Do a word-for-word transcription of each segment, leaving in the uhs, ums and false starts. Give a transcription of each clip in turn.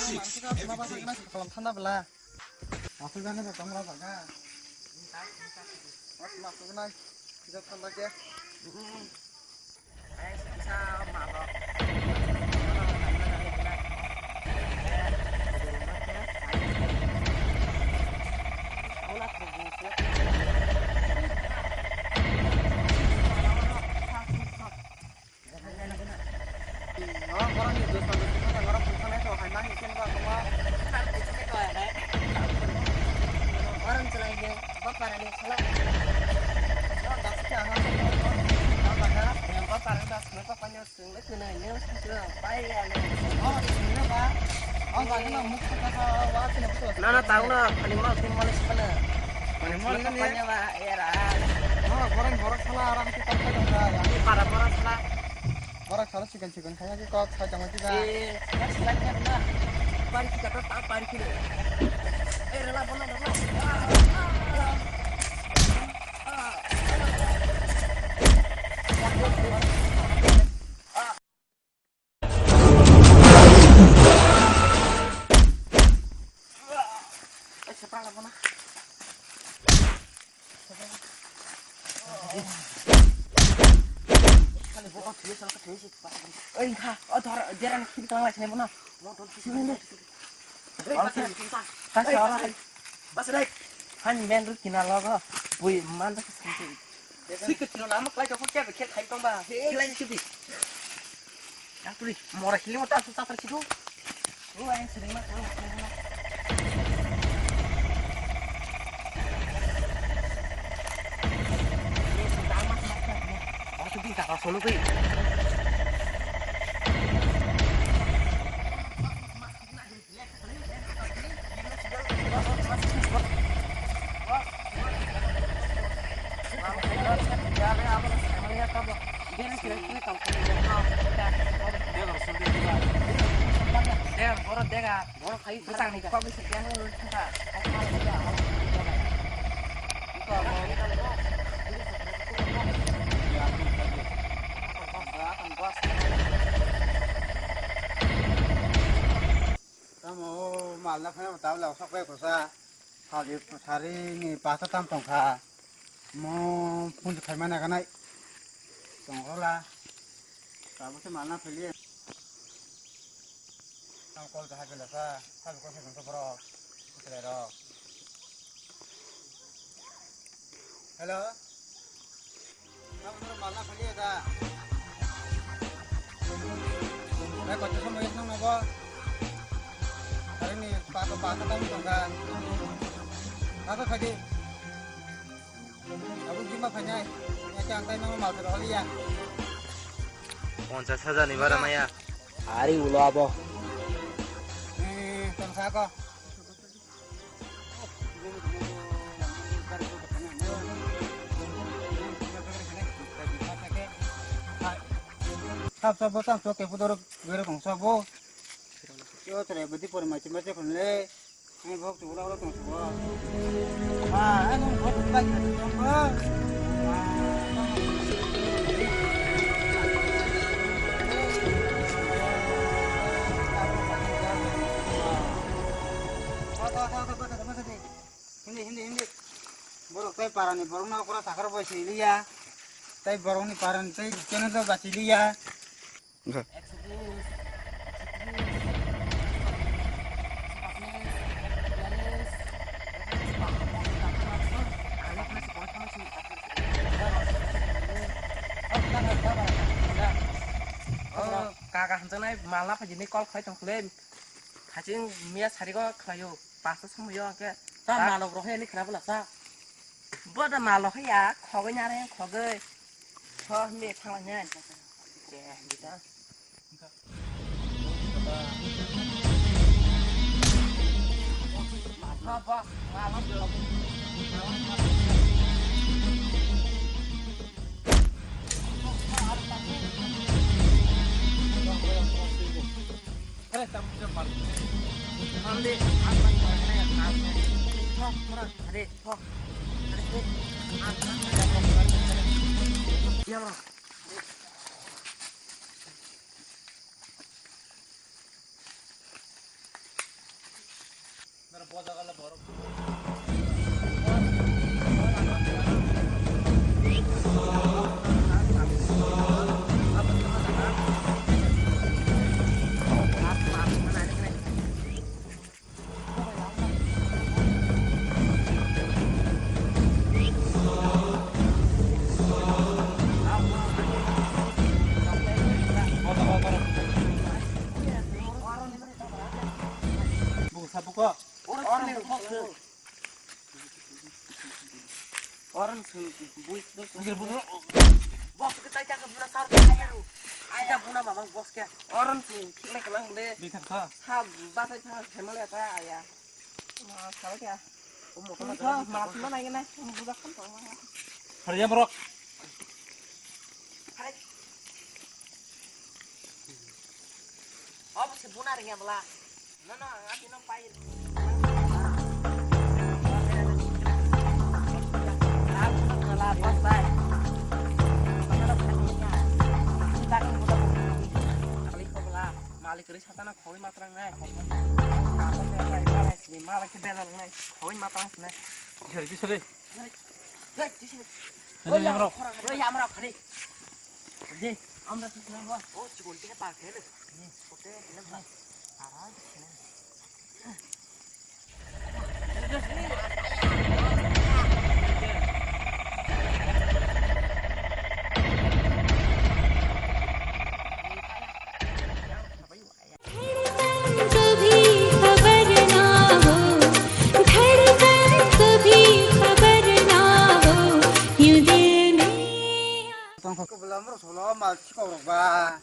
Thanda bela. Masuk jana ba kamra jaga. Masuk nai. Jat thanda ke. Nana tang na khani mal tin mal sipana. Khani mal ni. Panya ba era. Borok borok sala aram ki tak tak da. Para para sala. Borok sala sikon sikon khaya ki kok sa jama ki ba. Eh, sala sala ni na. Pari ki kata ta pari ki. Eh, rela bona rela. Oi, kha, o thor, derang khil tang lai sini bono. Kasi ora hai. Bas dai. Han men ru kina logo. Bui man da kasi. Sik kino lama klai ka kya kya khai tong ba. Klai sidi. Yang tuli mora hili mota tu tapar situ. Lu yang sering mak. Ini sing tamat mak. Waktu di kakak solo tu. Tamo o malna phai ma tabla sok bai kosa. Sari sari ni pasta tam tong kha. Mo phun khai mana kanai. Tong hola. Tamo se malna phai li. Tam kol ka hagela sa. Sal ko se ko bro. Kle ro. Hello. Tamo malna phai li da. Bai kotha somoi nang nobo. Hari ni paka paka tam tongka. Paka kadi. Abu jima phai nai. Ya kya angkai mama mal terholi ya. Ponchas hajar ni bara maya. Hari ulo abo. Eh, tong sako. Sab sab bo tang sok ke pudor gere kong sabo. Yo tere bedi por mai chimba che khon le. Ani bok tu ulo ulo tong sabo. Ah, ani bok tu bai ka tong sabo. Hindi, hindi, hindi. Borok tai parani borok no okra sakar bai siliya. Tai borok ni parani tai channel do bachiliya. Oh, kaka hamjaknai malna phaidi ni call khlai tong khle. Haching miya sarigo khlaio, pasta samuyo ke. Ta malok rohe ni khna bwla sa. Boda malok ya, khogoi nyare khogoi. Ho mi thangla nya. Ke, bisa. Ba, ba, malok. Orang se buis dos. Bos ke tai jaga buna sar ke ayo. Aida buna mamang bos ke. Orang se kile kelang de. Di thang kha. Ha ba sai thang hemal ya ta aya. Ma sar ke. Omo ko ma. Ma ma nai nai. Budak kan to ma. Hari ya, Bro. Hai. Om se buna ring ya bela. No, no, ang api nang pair. Malik ri satana khoi matrang nai. Malik ke belal nai. Khoi matrang nai. Jari bisa deh. Ini yang rok. Oi, yang rok, hari. Di, amra tu kenapa? Oh, cuma dia pakai deh. Oke, kenapa? Arah, kenapa? धड़कन कभी खबर ना हो, धड़कन कभी खबर ना हो, यूं दिल में Tongkha kobla moro solo mal sikok rok ba.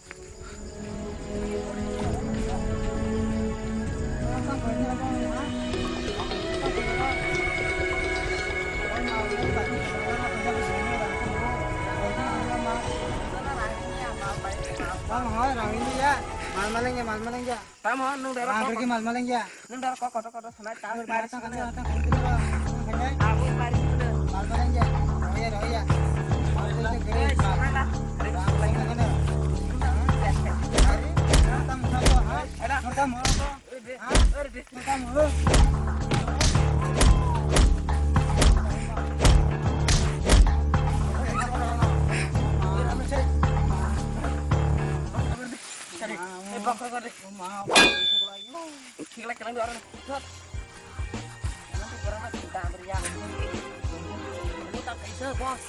Mal malengya, mal malengya. Tamo, nwng dara kok. Ang kiri mal malengya. Nwng dara kok kotor kotor sanai, ta. Nwng dara ta kani, ta kani kiri ba. Nwng kani. Abo bari sini. Mal malengya. Roya, roya. Mal malengya kiri. Mal malengya kiri. Nwng ta mukha ko, ha? Nwng ta mukha ko. Ha? Nwng ta mukha. Sari, eh, bok, bok, bok. Thik lai, kelang dua orang. Thot. Kelang tu orang nak kita beri ya. Ini tak bisa, bos.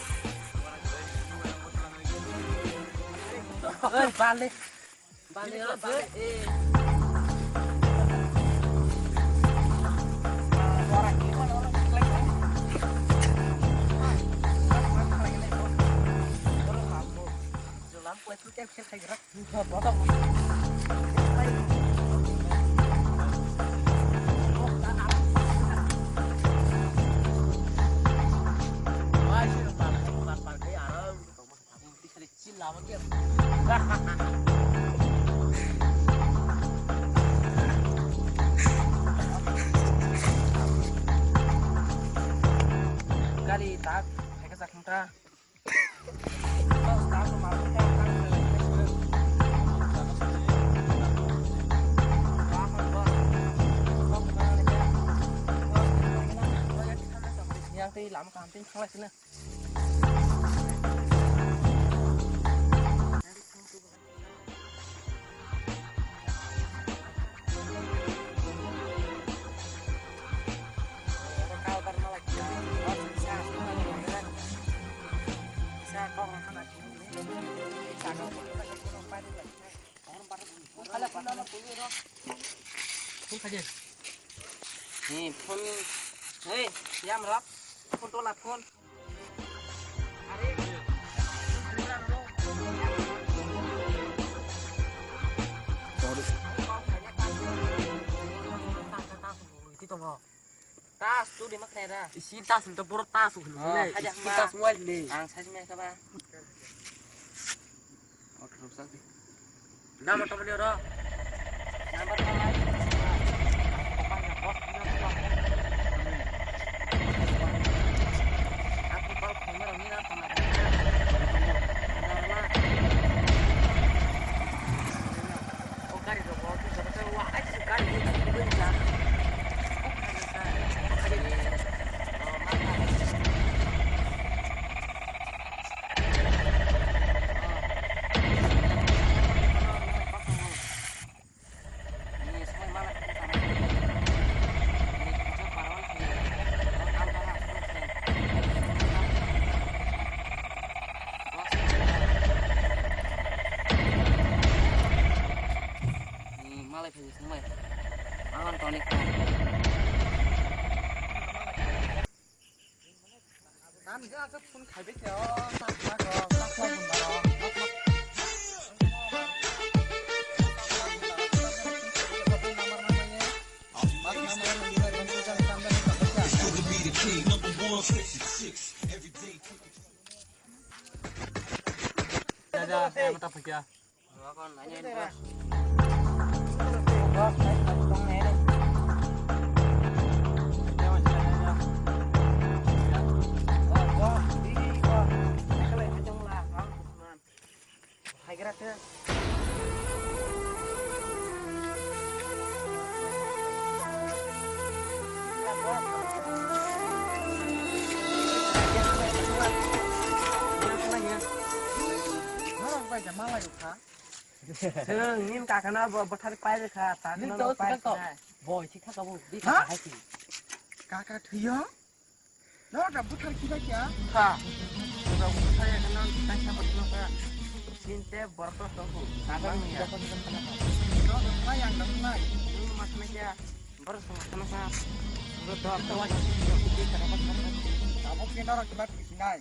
Eh, balik. Balik, balik. Eh. Orang ini mana orang thik lai, eh? Orang thik lai, eh. Orang mampu. Jelam, kue tu cek, cek, cek, gerak. Gari tak, hai ka sakang ta. Yang tei lama kaham tei thanglai sini. Ni phone. Hei, yam rok. Phone tola phone. Tas tu di makna da. Isi tas tu puro tas tu. Oh, le, haja isi ma. Tas mo le. Ang sai me ka ba. Nama to beli ro. Nama to lai. Aku kau kamera ni apa? Oh, gari ro, gari ro, wah, aja gari ni. Chwng nini kakano bo bwthar pai rwkha, ta nini kheno to pai sikang to rwkha. Boi thik thaka bo, di ha? Kaka hai si. Kaka thwiyo? Noro da bwthar khibai kya? Ha. Noro bwthar ya kheno kaisa bwthar kha. Sinte borok to to ko. Noro da yang da nai. Nini ma khna kya? Borok song khna kha. Noro dor to wa. Abo ke noro khibai nai.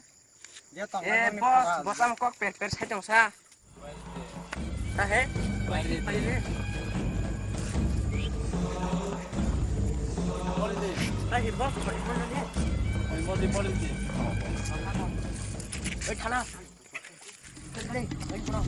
Eh, boss, boss, ang kok per per sai tong sa. Ka he? Pai re, pai re. Tahir, boss, pai re ni. Oi, thana. Oi, bro.